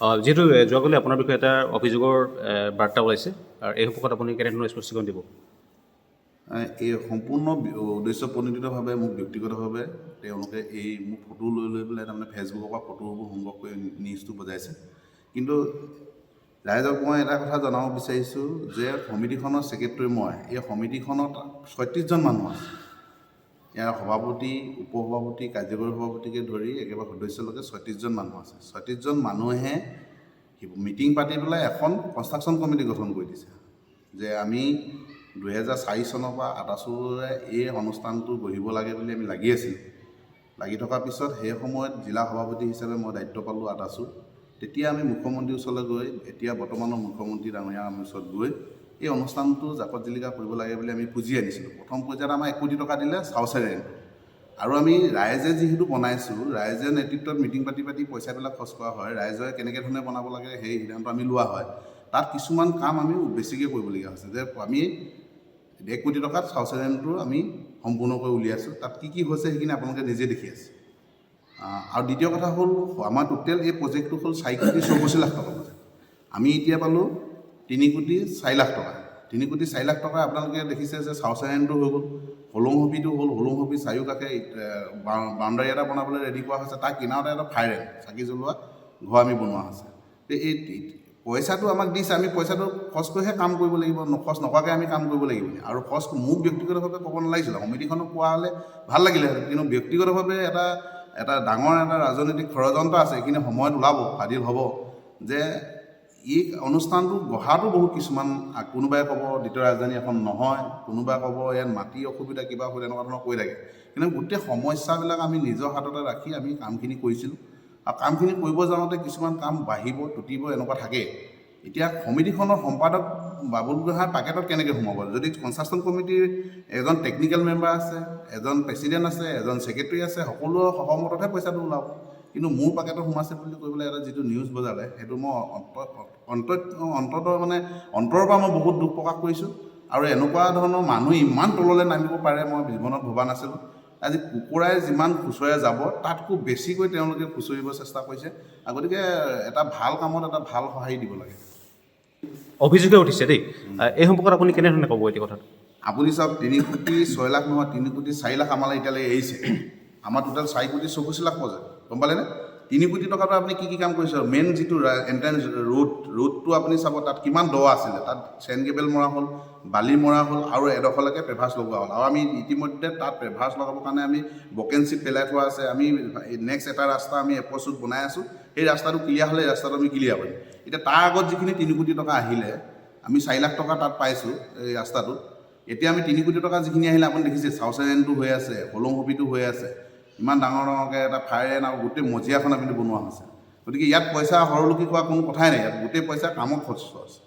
যিহেতু যোৱাকালি আপোনাৰ বিষয়ে এটা অভিযোগৰ বাৰ্তা ওলাইছে আৰু এই সম্পৰ্কত আপুনি কেনেধৰণৰ স্পষ্টীকৰণ দিব? এই সম্পূৰ্ণ উদ্দেশ্য প্ৰণোদিতভাৱে মোক ব্যক্তিগতভাৱে তেওঁলোকে এই মোৰ ফটো লৈ লৈ পেলাই, তাৰমানে ফেচবুকৰ পৰা ফটোবোৰ সংগ্ৰহ কৰি নিউজটো বজাইছে। কিন্তু ৰাইজক মই এটা কথা জনাব বিচাৰিছোঁ যে সমিতিখনৰ ছেক্ৰেটেৰী মই। এই সমিতিখনত 36জন মানুহ আছে। ইয়াৰ সভাপতি, উপসভাপতি, কাৰ্যকৰী সভাপতিকে ধৰি একেবাৰে সদস্যলৈকে 36জন মানুহ আছে। 36জন মানুহে মিটিং পাতি পেলাই এখন কনষ্ট্ৰাকশ্যন কমিটি গঠন কৰি দিছে যে আমি 2004 চনৰ পৰা আটাচুৰে এই অনুষ্ঠানটো গঢ়িব লাগে বুলি আমি লাগি আছিলোঁ। লাগি থকাৰ পিছত সেই সময়ত জিলা সভাপতি হিচাপে মই দায়িত্ব পালোঁ আটাচুৰ। তেতিয়া আমি মুখ্যমন্ত্ৰীৰ ওচৰলৈ গৈ, এতিয়া বৰ্তমানৰ মুখ্যমন্ত্ৰী ডাঙৰীয়া আমাৰ ওচৰত গৈ এই অনুষ্ঠানটো জাকত জিলিকা কৰিব লাগে বুলি আমি পুঁজি আনিছিলোঁ। প্ৰথম পৰ্যায়ত আমাক 1 কোটি টকা দিলে চাউচাৰেনটো। আৰু আমি ৰাইজে যিহেতু বনাইছোঁ, ৰাইজে নেতৃত্বত মিটিং পাতি পাতি পইচাবিলাক খৰচ কৰা হয়। ৰাইজে কেনেকৈ ধৰণে বনাব লাগে, সেই সিদ্ধান্ত আমি লোৱা হয়। তাত কিছুমান কাম আমি বেছিকৈ কৰিবলগীয়া হৈছে যে আমি 1 কোটি টকাত চাউচাৰেনটো আমি সম্পূৰ্ণকৈ উলিয়াইছোঁ। তাত কি কি হৈছে, সেইখিনি আপোনালোকে নিজে দেখি আছে। আৰু দ্বিতীয় কথা হ'ল, আমাৰ টোটেল এই প্ৰজেক্টটো হ'ল 4 কোটি 64 লাখ টকা প্ৰজেক্ট। আমি এতিয়া পালোঁ 3 কোটি 4 লাখ টকা। 3 কোটি 4 লাখ টকা আপোনালোকে দেখিছে যে চাউচাৰেনটো হৈ গ'ল, হলংহবিটো হ'ল। হলংহবি চাৰিওকাষে বাউণ্ডাৰী এটা বনাবলৈ ৰেডি কৰা হৈছে। তাৰ কিনাৰতে এটা ফায়াৰ চাকি জ্বলোৱা ঘৰ আমি বনোৱা হৈছে। এই পইচাটো আমাক দিছে, আমি পইচাটো খৰচ কৰিহে কাম কৰিব লাগিব। খৰচ নকৰাকৈ আমি কাম কৰিব লাগিব নেকি? আৰু খৰচ মোক ব্যক্তিগতভাৱে ক'ব নালাগিছিলে, সমিতিখনক কোৱা হ'লে ভাল লাগিলেহেঁতেন। কিন্তু ব্যক্তিগতভাৱে এটা এটা ডাঙৰ এটা ৰাজনৈতিক ষড়যন্ত্ৰ আছে। এইখিনি সময়ত ওলাব, ফাদিল হ'ব যে এই অনুষ্ঠানটো গঢ়াটো বহুত কিছুমান কোনোবাই ক'ব দ্বিতীয় ৰাজধানী এখন নহয়, কোনোবাই ক'ব ইয়াত মাটি অসুবিধা, কিবা অসুবিধা, এনেকুৱা ধৰণৰ কৈ থাকে। কিন্তু গোটেই সমস্যাবিলাক আমি নিজৰ হাততে ৰাখি আমি কামখিনি কৰিছিলোঁ। আৰু কামখিনি কৰিব যাওঁতে কিছুমান কাম বাঢ়িব, টুটিব, এনেকুৱা থাকে। এতিয়া সমিতিখনৰ সম্পাদক বাবুল গোহাঁইৰ পাকেটত কেনেকৈ সোমাব, যদি কনষ্ট্ৰাকশ্যন কমিটিৰ এজন টেকনিকেল মেম্বাৰ আছে, এজন প্ৰেচিডেণ্ট আছে, এজন ছেক্ৰেটেৰী আছে, সকলোৰে সহমততহে পইচাটো ওলাব। কিন্তু মোৰ পাকেটত সোমাইছে বুলি কৈ পেলাই এটা যিটো নিউজ বজালে, সেইটো মই অন্তত মানে অন্তৰৰ পৰা মই বহুত দুখ প্ৰকাশ কৰিছোঁ। আৰু এনেকুৱা ধৰণৰ মানুহ ইমান তললৈ নামিব পাৰে, মই জীৱনত ভবা নাছিলোঁ। আজি কুকুৰাই যিমান খুঁচৰাই যাব, তাতকৈ বেছিকৈ তেওঁলোকে খুঁচৰিব চেষ্টা কৰিছে। আৰু গতিকে এটা ভাল কামত এটা ভাল সঁহাৰি দিব লাগে। অভিযোগে উঠিছে দেই, এই সম্পৰ্কত আপুনি কেনেধৰণে ক'ব এতিয়া কথাটো? আপুনি চাওক, 3 কোটি 6 লাখ নহয়, 3 কোটি 4 লাখ আমালৈ এতিয়ালৈকে এৰিছে। আমাৰ টোটেল 4 কোটি 64 লাখ প্ৰজেক্ট, গম পালেনে? 3 কোটি টকাটো আপুনি কি কি কাম কৰিছে? মেইন যিটো এণ্ট্ৰেঞ্চ ৰোড, ৰোডটো আপুনি চাব, তাত কিমান দ আছিলে। তাত চেণ্ড গ্ৰেভেল মৰা হ'ল, বালি মৰা হ'ল আৰু এডোখৰলৈকে পেভাৰ্ছ লগোৱা হ'ল। আৰু আমি ইতিমধ্যে তাত পেভাৰ্ছ লগাবৰ কাৰণে আমি ব্ৰকেন চিপ পেলাই থোৱা আছে। আমি নেক্সট এটা ৰাস্তা আমি এপ্ৰ'চ ৰোড বনাই আছোঁ। সেই ৰাস্তাটো ক্লিয়াৰ হ'লে এই ৰাস্তাটো আমি ক্লিয়াৰ কৰিম। এতিয়া তাৰ আগত যিখিনি 3 কোটি টকা আহিলে, আমি 4 লাখ টকা তাত পাইছোঁ এই ৰাস্তাটোত। এতিয়া আমি 3 কোটি টকা যিখিনি আহিলে, আপুনি দেখিছে চাউচেৰেনটো হৈ আছে, হলংহবিটো হৈ আছে, ইমান ডাঙৰ ডাঙৰকৈ এটা ফায়াৰ এণ্ড আৰু গোটেই মজিয়াখন আপুনি বনোৱা হৈছে। গতিকে ইয়াত পইচা সৰলকি কোৱা কোনো কথাই নাই। ইয়াত গোটেই পইচা কামত খৰচ হৈছে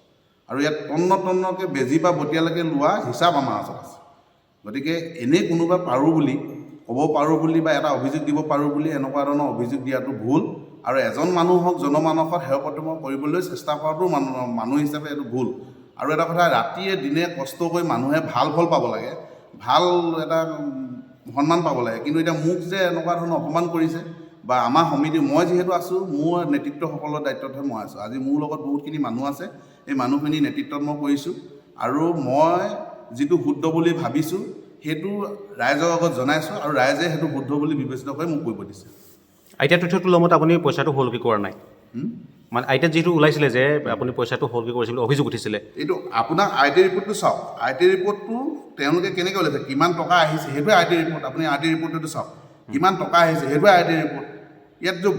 আৰু ইয়াত তন্ন তন্নকৈ বেজী বা বটিয়ালৈকে লোৱা হিচাপ আমাৰ ওচৰত আছে। গতিকে এনেই কোনোবা পাৰোঁ বুলি ক'ব পাৰোঁ বুলি বা এটা অভিযোগ দিব পাৰোঁ বুলি এনেকুৱা ধৰণৰ অভিযোগ দিয়াটো ভুল। আৰু এজন মানুহক জনমানসত হেয় প্ৰতিপন্ন কৰিবলৈ চেষ্টা কৰাটো মানুহ মানুহ হিচাপে এইটো ভুল। আৰু এটা কথা, ৰাতিয়ে দিনে কষ্ট কৰি মানুহে ভাল ফল পাব লাগে, ভাল এটা সন্মান পাব লাগে। কিন্তু এতিয়া মোক যে এনেকুৱা ধৰণৰ অপমান কৰিছে বা আমাৰ সমিতি, মই যিহেতু আছোঁ, মোৰ নেতৃত্বসকলৰ দায়িত্বতহে মই আছোঁ। আজি মোৰ লগত বহুতখিনি মানুহ আছে, এই মানুহখিনিৰ নেতৃত্বত মই কৰিছোঁ। আৰু মই যিটো শুদ্ধ বুলি ভাবিছোঁ, সেইটো ৰাইজৰ আগত জনাইছোঁ আৰু ৰাইজে সেইটো শুদ্ধ বুলি বিবেচিত কৰি মোক কৰিব দিছে। আইটিআই তথ্যটো মতে আপুনি পইচাটো হলকি কৰা নাই। মানে আইটিআইত যিটো ওলাইছিলে যে আপুনি পইচাটো হলকি কৰিছে বুলি অভিযোগ উঠিছিলে। এইটো আপোনাক I T ৰিপৰ্টটো চাওক। I T ৰিপৰ্টটো তেওঁলোকে কেনেকৈ ওলাইছে, কিমান টকা আহিছে, সেইটোৱে I T report. আপুনি I T ৰিপৰ্টটো চাওক, কিমান টকা আহিছে, সেইটোৱে I T report. ইয়াত যে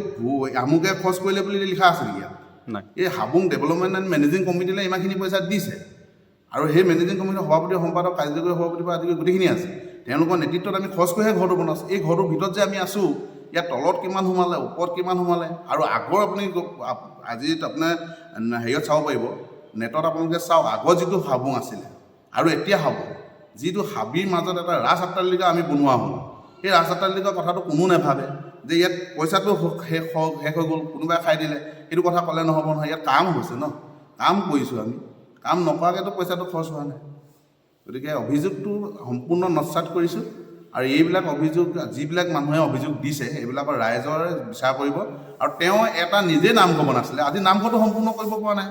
আমুকে খৰচ কৰিলে বুলি লিখা আছে নেকি ইয়াত? নাই। এই হাবুং ডেভেলপমেণ্ট এণ্ড মেনেজিং কমিটিলে ইমানখিনি পইচা দিছে আৰু সেই মেনেজিং কমিটিৰ সভাপতি, সম্পাদক, কাৰ্যকৰী সভাপতিৰ পৰা আদি কৰি গোটেইখিনি আছে। তেওঁলোকৰ নেতৃত্বত আমি খৰচ কৰিহে ঘৰটো বনাইছোঁ। এই ঘৰটোৰ ভিতৰত যে আমি আছোঁ, ইয়াত তলত কিমান সোমালে, ওপৰত কিমান সোমালে। আৰু আগৰ আপুনি আজি আপোনাৰ হেৰিয়ত চাব পাৰিব, নেটত আপোনালোকে চাওক, আগৰ যিটো হাবুং আছিলে আৰু এতিয়া হাবুং, যিটো হাবিৰ মাজত এটা ৰাজ অট্টালিকা আমি বনোৱা হ'ল, সেই ৰাজ অট্টালিকাৰ কথাটো কোনো নাভাবে যে ইয়াত পইচাটো শেষ শেষ হৈ গ'ল, কোনোবাই খাই দিলে। সেইটো কথা ক'লে নহ'ব নহয়। ইয়াত কাম হৈছে ন, কাম কৰিছোঁ আমি। কাম নকৰাকৈতো পইচাটো খৰচ হোৱা নাই। গতিকে অভিযোগটো সম্পূৰ্ণ নস্যাৎ কৰিছোঁ। আৰু এইবিলাক অভিযোগ যিবিলাক মানুহে অভিযোগ দিছে এইবিলাকৰ ৰাইজৰ বিচাৰ কৰিব। আৰু তেওঁ এটা নিজে নামঘৰ বনাইছিলে, আজি নামঘৰটো সম্পূৰ্ণ কৰিব পৰা নাই,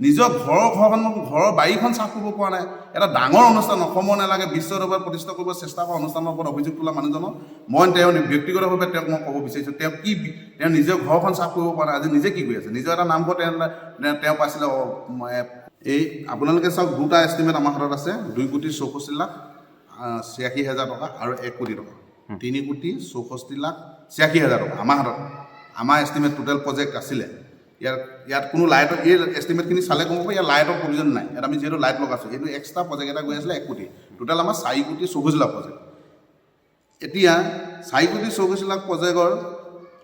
নিজৰ ঘৰখন ঘৰৰ বাৰীখন চাফ কৰিব পৰা নাই। এটা ডাঙৰ অনুষ্ঠান, অসমৰ নালাগে বিশ্ব দৰবাৰত প্ৰতিষ্ঠা কৰিব চেষ্টা কৰা অনুষ্ঠানৰ ওপৰত অভিযোগ তোলা মানুহজনক মই তেওঁ ব্যক্তিগতভাৱে তেওঁক মই ক'ব বিচাৰিছোঁ, তেওঁ কি তেওঁ নিজৰ ঘৰখন চাফ কৰিব পৰা নাই, আজি নিজে কি কৰি আছে? নিজৰ এটা নামঘৰ তেওঁ তেওঁ পাইছিলে। এই আপোনালোকে চাওক, দুটা এষ্টিমেট আমাৰ হাতত আছে, 2,64,86,000 টকা আৰু 1 কোটি টকা, 3,64,86,000 টকা আমাৰ হাতত আমাৰ এষ্টিমেট টোটেল প্ৰজেক্ট আছিলে। ইয়াত ইয়াত কোনো লাইটৰ এই এষ্টিমেটখিনি চালে গম পাব ইয়াত লাইটৰ প্ৰভিজন নাই। ইয়াত আমি যিহেতু লাইট লগাইছোঁ, এইটো এক্সট্ৰা প্ৰজেক্ট এটা গৈ আছিলে 1 কোটি, টোটেল আমাৰ 4 কোটি 64 লাখ প্ৰজেক্ট। এতিয়া 4 কোটি 64 লাখ প্ৰজেক্টৰ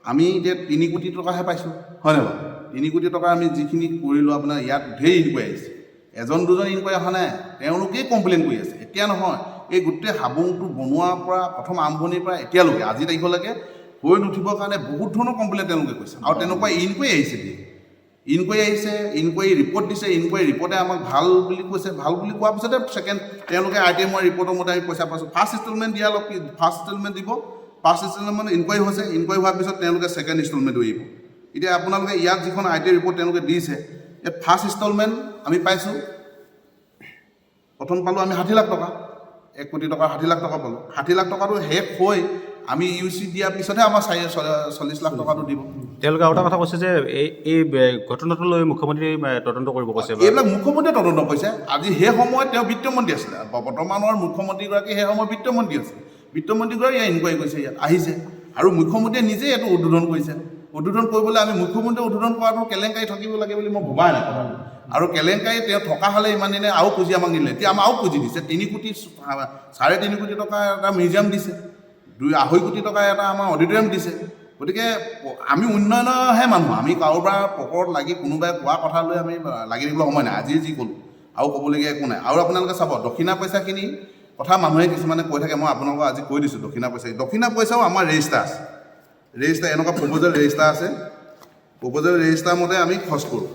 আমি এতিয়া 3 কোটি টকাহে পাইছোঁ, হয় নহয় বাৰু? 3 কোটি টকা আমি যিখিনি কৰিলোঁ, আপোনাৰ ইয়াত ঢেৰ ইনকুৱাৰী আহিছে, এজন দুজন ইনকুৱাৰী অহা নাই, তেওঁলোকেই কমপ্লেইন কৰি আছে। এতিয়া নহয়, এই গোটেই হাবুংটো বনোৱাৰ পৰা প্ৰথম আৰম্ভণিৰ পৰা এতিয়ালৈকে আজি তাৰিখলৈকে হৈ নুঠিবৰ কাৰণে বহুত ধৰণৰ কমপ্লেইন তেওঁলোকে কৈছে আৰু তেনেকুৱা ইনকুৱাৰী আহিছে, দিয়ে ইনকুৱাৰী আহিছে, ইনকুৱাৰী ৰিপৰ্ট দিছে, ইনকুৱাৰী ৰিপৰ্টে আমাক ভাল বুলি কৈছে। ভাল বুলি কোৱাৰ পিছতে ছেকেণ্ড তেওঁলোকে I T এমৰ ৰিপৰ্টৰ মতে আমি পইচা পাইছোঁ। ফাৰ্ষ্ট ইনষ্টলমেণ্ট দিয়াৰ লগ ফাৰ্ষ্ট ইনষ্টলমেণ্ট দিব, ফাৰ্ষ্ট ইনষ্টলমেণ্ট ইনকুৱাৰী হৈছে, ইনকুৱাৰী হোৱাৰ পিছত তেওঁলোকে ছেকেণ্ড ইনষ্টলমেণ্ট এৰিব। এতিয়া আপোনালোকে ইয়াত যিখন I T report তেওঁলোকে দিছে, ইয়াত ফাৰ্ষ্ট ইনষ্টলমেণ্ট আমি পাইছোঁ, প্ৰথম পালোঁ আমি 60 লাখ টকা, 1 কোটি টকা 60 লাখ টকা পালোঁ। 60 লাখ টকাটো শেষ হৈ আমি ইউ চি দিয়াৰ পিছতহে আমাৰ 40 লাখ টকাটো দিব। তেওঁলোকে আৰু এটা কথা কৈছে যে এই এই ঘটনাটো লৈ মুখ্যমন্ত্ৰী তদন্ত কৰিব কৈছে। এইবিলাক মুখ্যমন্ত্ৰীয়ে তদন্ত কৰিছে। আজি সেই সময়ত তেওঁ বিত্তমন্ত্ৰী আছিলে, বৰ্তমানৰ মুখ্যমন্ত্ৰীগৰাকী সেই সময়ত বিত্তমন্ত্ৰী আছিল। বিত্তমন্ত্ৰীগৰাকী ইয়াত ইনকুৱাৰী কৰিছে, ইয়াত আহিছে আৰু মুখ্যমন্ত্ৰীয়ে নিজেই এইটো উদ্বোধন কৰিছে। উদ্বোধন কৰিবলৈ আমি মুখ্যমন্ত্ৰীয়ে উদ্বোধন কৰাটো কেলেংকাৰী থাকিব লাগে বুলি মই ভবাই নাই কথাটো। আৰু কেলেংকাৰী তেওঁ থকা হ'লে ইমান দিনে আৰু পুঁজি আমাক নিদিলে। এতিয়া আমাক আৰু পুঁজি দিছে, 3 কোটি 3.5 কোটি টকা এটা মিউজিয়াম দিছে, 2-2.5 কোটি টকা এটা আমাৰ অডিটৰিয়াম দিছে। গতিকে আমি উন্নয়নৰহে মানুহ, আমি কাৰোবাৰ পকৰত লাগি কোনোবাই কোৱা কথা লৈ আমি লাগি থাকিবলৈ সময় নাই। আজি যি ক'লোঁ আৰু ক'বলগীয়া একো নাই। আৰু আপোনালোকে চাব, দক্ষিণা পইচাখিনি কথা মানুহে কিছুমানে কৈ থাকে, মই আপোনালোকক আজি কৈ দিছোঁ, দক্ষিণা পইচা, দক্ষিণা পইচাও আমাৰ ৰেজিষ্টাৰ আছে, ৰেজিষ্টাৰ এনেকুৱা প্ৰপ'জেল ৰেজিষ্টাৰ আছে, প্ৰপ'জেল ৰেজিষ্টাৰ মতে আমি খৰচ কৰোঁ।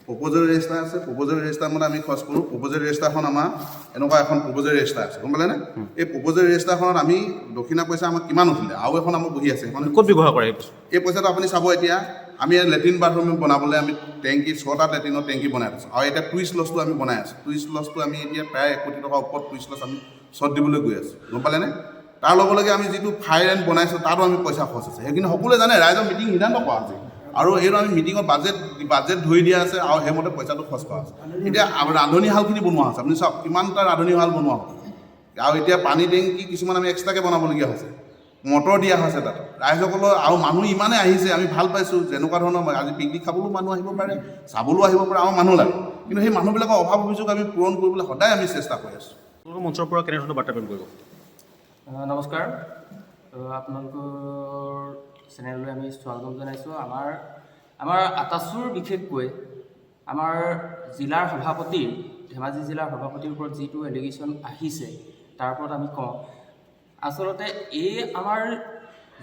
প্ৰপ'জেল ৰেজিষ্টাৰ আছে, প্ৰপ'জেল ৰেজিষ্টাৰ মতে আমি খৰচ কৰোঁ। প্ৰপ'জেল ৰেজিষ্টাৰখন আমাৰ এনেকুৱা এখন প্ৰপ'জেল ৰেজিষ্টাৰ আছে, গম পালেনে? এই প্ৰপ'জেল ৰেজিষ্টাৰখনত আমি দক্ষিণা পইচা আমাক কিমান উঠিলে আৰু এখন আমাৰ বহি আছে সেইখন। ক'ত ব্যৱহাৰ কৰে এই বস্তু? এই পইচাটো আপুনি চাব, এতিয়া আমি লেট্ৰিন বাথৰুম বনাবলৈ আমি টেংকি, 6টা লেট্ৰিনৰ টেংকি বনাই আছোঁ আৰু এতিয়া টুৰিষ্ট লজটো আমি বনাই আছোঁ। টুৰিষ্ট লজটো আমি এতিয়া প্ৰায় 1 কোটি টকাৰ ওপৰত টুৰিষ্ট লজ আমি শ্বট দিবলৈ গৈ আছোঁ, গম পালেনে? তাৰ লগে লগে আমি যিটো ফায়াৰ এণ্ড বনাইছোঁ তাতো আমি পইচা খৰচ হৈছে। সেইখিনি সকলোৱে জানে, ৰাইজৰ মিটিং সিদ্ধান্ত কৰা আছে আৰু এইটো আমি মিটিঙত বাজেট বাজেট ধৰি দিয়া আছে আৰু সেইমতে পইচাটো খৰচ কৰা আছে। এতিয়া ৰান্ধনীশালখিনি বনোৱা হৈছে, আপুনি চাওক কিমানটা ৰান্ধনীশাল বনোৱা হ'ল। আৰু এতিয়া পানী টেংকি কিছুমান আমি এক্সট্ৰাকৈ বনাবলগীয়া হৈছে, মটৰ দিয়া হৈছে তাত। ৰাইজসকলৰ আৰু মানুহ ইমানেই আহিছে, আমি ভাল পাইছোঁ। যেনেকুৱা ধৰণৰ আজি পিকনিক খাবলৈও মানুহ আহিব পাৰে, চাবলৈও আহিব পাৰে, আমাৰ মানুহ লাগে। কিন্তু সেই মানুহবিলাকৰ অভাৱ অভিযোগ আমি পূৰণ কৰিবলৈ সদায় আমি চেষ্টা কৰি আছোঁ। আপোনালোকৰ মঞ্চৰ পৰা কেনেধৰণৰ বাৰ্তা প্ৰেৰণ কৰিব? নমস্কাৰ, আপোনালোকৰ চেনেললৈ আমি স্বাগতম জনাইছোঁ। আমাৰ আমাৰ আটাচুৰ বিশেষকৈ আমাৰ জিলাৰ সভাপতিৰ, ধেমাজি জিলাৰ সভাপতিৰ ওপৰত যিটো এলিগেশ্যন আহিছে তাৰ ওপৰত আমি কওঁ, আচলতে এই আমাৰ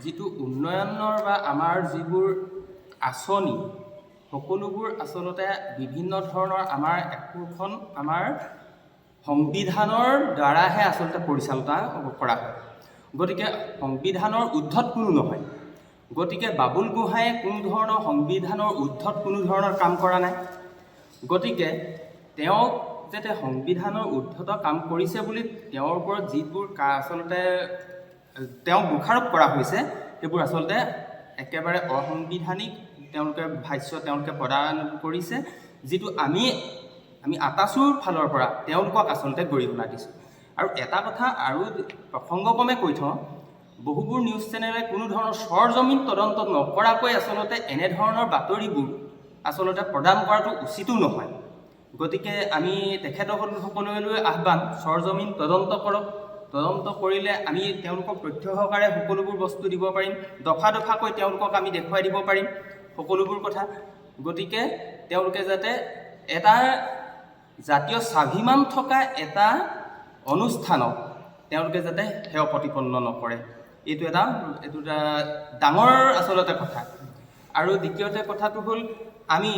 যিটো উন্নয়নৰ বা আমাৰ যিবোৰ আঁচনি সকলোবোৰ আচলতে বিভিন্ন ধৰণৰ আমাৰ একোখন আমাৰ সংবিধানৰ দ্বাৰাহে আচলতে পৰিচালনা কৰা হয়। গতিকে সংবিধানৰ ঊৰ্ধত কোনো নহয়। গতিকে বাবুল গোহাঁয়ে কোনো ধৰণৰ সংবিধানৰ ঊৰ্ধত কোনো ধৰণৰ কাম কৰা নাই। গতিকে তেওঁক যাতে সংবিধানৰ ঊৰ্ধত কাম কৰিছে বুলি তেওঁৰ ওপৰত যিবোৰ আচলতে তেওঁক দোষাৰোপ কৰা হৈছে, সেইবোৰ আচলতে একেবাৰে অসাংবিধানিক তেওঁলোকে ভাষ্য তেওঁলোকে প্ৰদান কৰিছে, যিটো আমি আমি আটাচুৰ ফালৰ পৰা তেওঁলোকক আচলতে গৰিহণা দিছোঁ। আৰু এটা কথা আৰু প্ৰসংগক্ৰমে কৈ থওঁ, বহুবোৰ নিউজ চেনেলে কোনো ধৰণৰ সৰজমিন তদন্ত নকৰাকৈ আচলতে এনেধৰণৰ বাতৰিবোৰ আচলতে প্ৰদান কৰাটো উচিতো নহয়। গতিকে আমি তেখেতসকললৈ আহ্বান, সৰজমিন তদন্ত কৰক। তদন্ত কৰিলে আমি তেওঁলোকক তথ্য সহকাৰে সকলোবোৰ বস্তু দিব পাৰিম, দফা দফাকৈ তেওঁলোকক আমি দেখুৱাই দিব পাৰিম সকলোবোৰ কথা। গতিকে তেওঁলোকে যাতে এটা জাতীয় স্বাভিমান থকা এটা অনুষ্ঠানক তেওঁলোকে যাতে হেয় প্ৰতিপন্ন নকৰে, এইটো এটা ডাঙৰ আচলতে কথা। আৰু দ্বিতীয়তে কথাটো হ'ল, আমি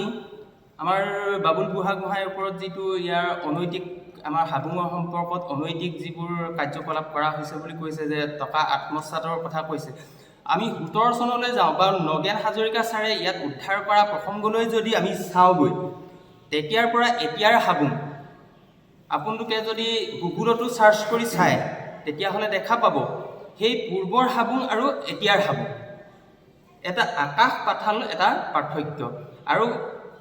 আমাৰ বাবুল বুঢ়াগোহাঁইৰ ওপৰত যিটো ইয়াৰ অনৈতিক আমাৰ হাবুঙৰ সম্পৰ্কত অনৈতিক যিবোৰ কাৰ্যকলাপ কৰা হৈছে বুলি কৈছে, যে টকা আত্মসাতৰ কথা কৈছে, আমি 17 চনলৈ যাওঁ বা নগেন হাজৰিকা ছাৰে ইয়াত উদ্ধাৰ কৰা প্ৰসংগলৈ যদি আমি চাওঁগৈ, তেতিয়াৰ পৰা এতিয়াৰ হাবুং আপোনালোকে যদি গুগলতো চাৰ্চ কৰি চায়, তেতিয়াহ'লে দেখা পাব সেই পূৰ্বৰ হাবুং আৰু এতিয়াৰ হাবুং এটা আকাশ পাতাল এটা পাৰ্থক্য। আৰু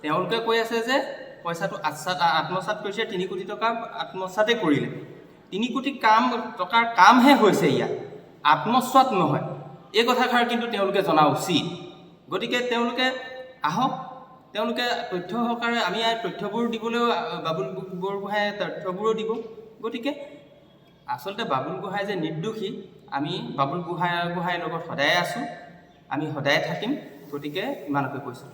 তেওঁলোকে কৈ আছে যে পইচাটো আত্মসাত কৰিছে, 3 কোটি টকা আত্মসাতে কৰিলে। 3 কোটি টকাৰ কামহে হৈছে ইয়াত, আত্মসাত নহয়। এই কথাষাৰ কিন্তু তেওঁলোকে জনা উচিত। গতিকে তেওঁলোকে আহক, তেওঁলোকে তথ্য সহকাৰে আমি ইয়াৰ তথ্যবোৰ দিবলৈও বাবুল বৰগোহাঁয়ে তথ্যবোৰো দিব। গতিকে আচলতে বাবুল গোহাঁই যে নিৰ্দোষী, আমি বাবুল গোহাঁইৰ লগত সদায় আছোঁ, আমি সদায় থাকিম। গতিকে ইমানকে কৈছোঁ।